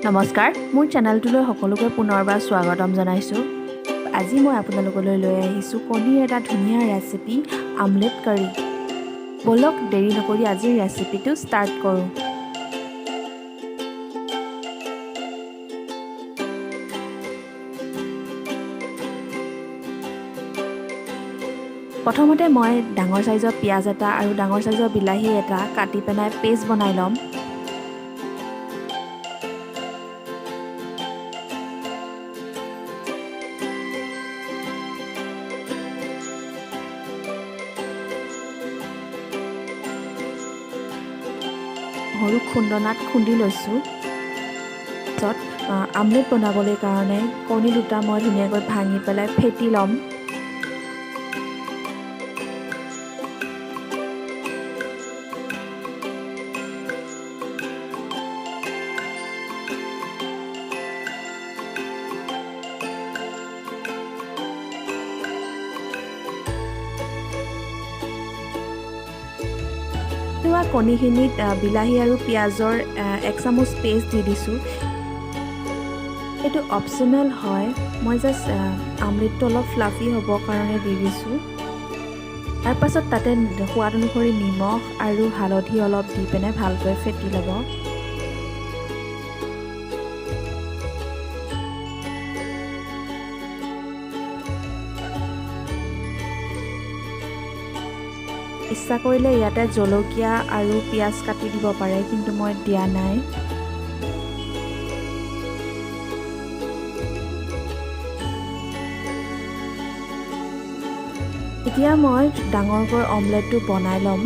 নমস্কাৰ, মোৰ চেনেলটোলৈ সকলোকে পুনৰবাৰ স্বাগতম জনাইছোঁ। আজি মই আপোনালোকলৈ লৈ আহিছোঁ কণীৰ এটা ধুনীয়া ৰেচিপি, আমলেট কাৰী। ব'লক, দেৰি নকৰি আজিৰ ৰেচিপিটো ষ্টাৰ্ট কৰোঁ। প্ৰথমতে মই ডাঙৰ চাইজৰ পিঁয়াজ এটা আৰু ডাঙৰ চাইজৰ বিলাহী এটা কাটি পেলাই পেষ্ট বনাই ল'ম। সৰু খুন্দনাত খুন্দি লৈছোঁ। পিছত আমলেট বনাবলৈ কাৰণে কণী দুটা মই ধুনীয়াকৈ ভাঙি পেলাই ফেটি ল'ম। লোৱা কণীখিনিত বিলাহী আৰু পিঁয়াজৰ এক চামুচ পেষ্ট দি দিছোঁ। এইটো অপশ্যনেল হয়, মই জাষ্ট আমলেটটো অলপ ফ্লাফি হ'বৰ কাৰণে দি দিছোঁ। তাৰপাছত তাতে সোৱাদ অনুসৰি নিমখ আৰু হালধি অলপ দি পিনে ভালকৈ ফেটি ল'ব। ইচ্ছা কৰিলে ইয়াতে জলকীয়া আৰু পিঁয়াজ কাটি দিব পাৰে, কিন্তু মই দিয়া নাই। এতিয়া মই ডাঙৰকৈ অমলেটটো বনাই ল'ম।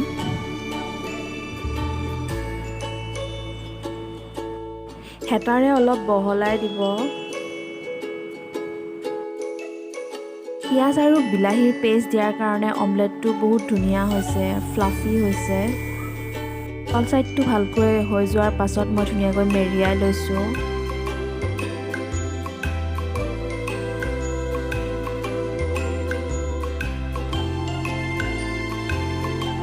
হেতাৰে অলপ বহলাই দিব। পিঁয়াজ আৰু বিলাহীৰ পেষ্ট দিয়াৰ কাৰণে অমলেটটো বহুত ধুনীয়া হৈছে, ফ্লাফি হৈছে। তল চাইডটো ভালকৈ হৈ যোৱাৰ পাছত মই ধুনীয়াকৈ মেৰিয়াই লৈছোঁ।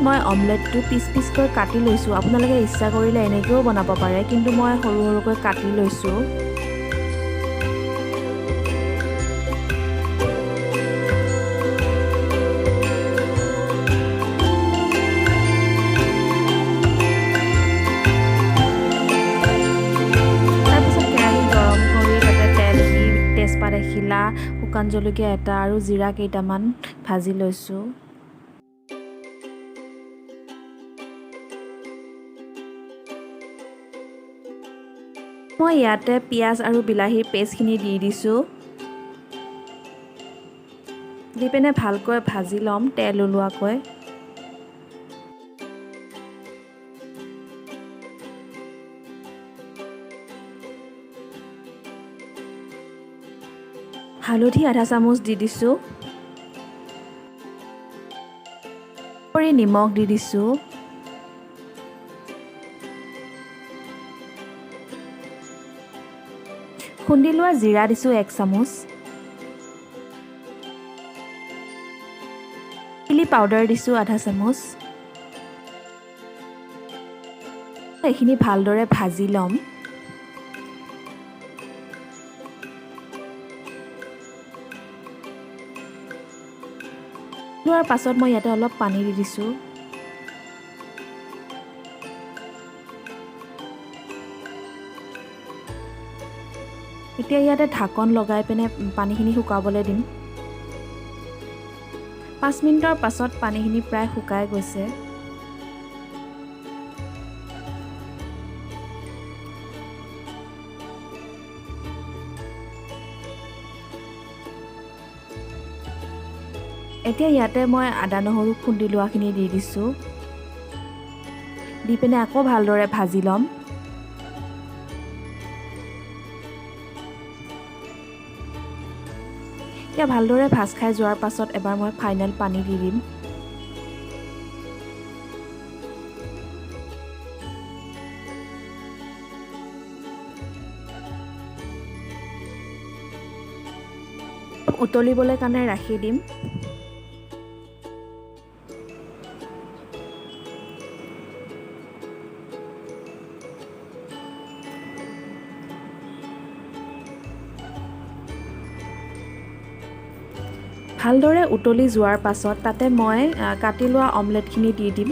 মই অমলেটটো পিচ পিচকৈ কাটি লৈছোঁ। আপোনালোকে ইচ্ছা কৰিলে এনেকৈও বনাব পাৰে, কিন্তু মই সৰু সৰুকৈ কাটি লৈছোঁ। তাৰপিছত কেৰাহী গৰম কৰি তাতে তেল দি তেজপাত এখিলা, শুকান জলকীয়া এটা আৰু জিৰা কেইটামান ভাজি লৈছোঁ। মই ইয়াতে পিঁয়াজ আৰু বিলাহীৰ পেষ্টখিনি দি দিছোঁ। দি পিনে ভালকৈ ভাজি ল'ম তেল ওলোৱাকৈ। হালধি আধা চামুচ দি দিছোঁ। কৰি নিমখ দি দিছোঁ। খুন্দি লোৱা জিৰা দিছোঁ এক চামুচ। চিলি পাউডাৰ দিছোঁ আধা চামুচ। এইখিনি ভালদৰে ভাজি ল'ম। লোৱাৰ পাছত মই ইয়াতে অলপ পানী দি দিছোঁ। এতিয়া ইয়াতে ঢাকন লগাই পিনে পানীখিনি শুকাবলৈ দিম। 5 মিনিটৰ পাছত পানীখিনি প্ৰায় শুকাই গৈছে। এতিয়া ইয়াতে মই আদা নহৰু খুন্দি লোৱাখিনি দি দিছোঁ। দি পিনে আকৌ ভালদৰে ভাজি ল'ম। এতিয়া ভালদৰে ভাজ খাই যোৱাৰ পাছত এবাৰ মই ফাইনেল পানী দি দিম। উতলিবলৈ কাৰণে ৰাখি দিম। ভালদৰে উতলি যোৱাৰ পাছত তাতে মই কাটি লোৱা অমলেটখিনি দি দিম।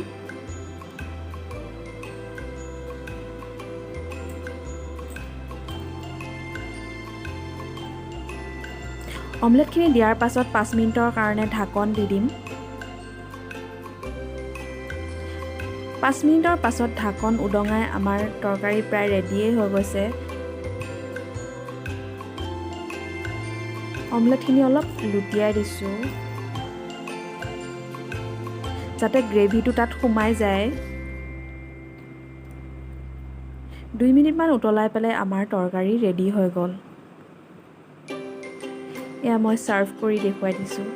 অমলেটখিনি দিয়াৰ পাছত 5 মিনিটৰ কাৰণে ঢাকন দি দিম। 5 মিনিটৰ পাছত ঢাকন উদঙাই আমাৰ তৰকাৰী প্ৰায় ৰেডিয়েই হৈ গৈছে। অমলেটখিনি অলপ লুটিয়াই দিছোঁ, যাতে গ্ৰেভিটো তাত সোমাই যায়। 2 মিনিটমান উতলাই পেলাই আমাৰ তৰকাৰী ৰেডি হৈ গ'ল। এয়া মই ছাৰ্ভ কৰি দেখুৱাই দিছোঁ।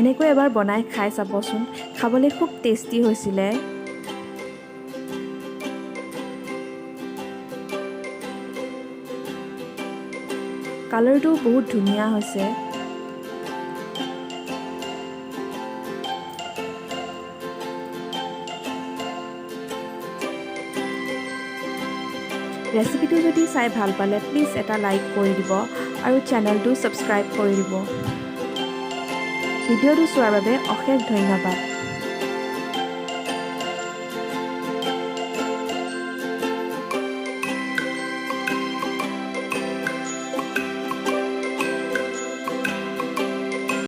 এনেকৈ এবাৰ বনাই খাই চাবচোন। খাবলৈ খুব টেষ্টি হৈছিলে। কালাৰটো বহুত ধুনীয়া হৈছে। ৰেচিপিটো যদি চাই ভাল পালে, প্লিজ এটা লাইক কৰি দিব আৰু চেনেলটো ছাবস্ক্ৰাইব কৰি দিব। ভিডিঅ'টো চোৱাৰ বাবে অশেষ ধন্যবাদ।